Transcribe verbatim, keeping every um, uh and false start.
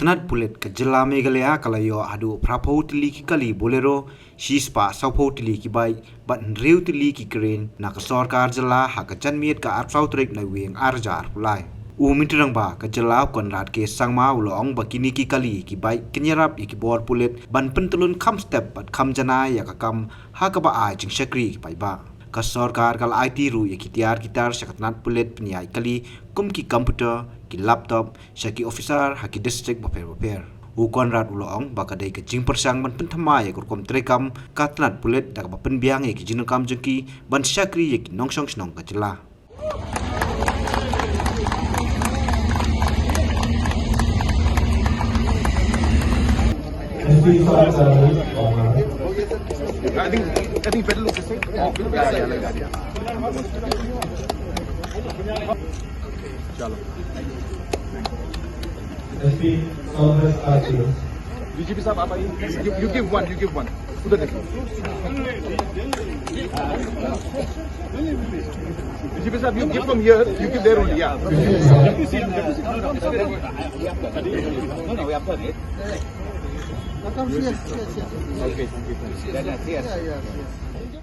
Tnat pulit ka jylla Meghalaya ka la ïoh haduh phra phew tylli ki kali Bolero, shi spah saw phew tylli ki bike bad hynriew tylli ki crane na ka sorkar jylla ha ka janmiet ka arphew tarik Naiwieng ar hajar arphew lai. U Myntri Rangbah ka jylla u Conrad K Sangma u la ong ba kine ki kali ki bike kin ïarap ïa ki bor pulit ban pyntlun kham step bad kham janai ïa ka kam ha kaba ai jingshakri ki paidbah. Ka sorkar ka la aiti ruh ïa ki tiar ki tar sha ka tnat pulit pynïaid kali kum ki computer, ki laptop sha ki officer ha ki district bapher bapher. U Conrad u la ong ba ka dei ka jingpyrshang ban pynthymmai ïa ka rukom treikam ka tnat pulit da kaba pynbiang ïa ki jingdonkam jong ki ban shakri ïa ki nongshong shnong ka jylla. I think I think better look the same. Yeah, yeah, like that, yeah. Chalo. S P, Congress R T O. D G P साहब, आप आइए। You, you give one, you give one. उधर देखिए। D G P साहब, you give from here, you give there only, yeah. No, no, we have done it. Okay, thank you, thank you. Yeah, yeah, yes, yes.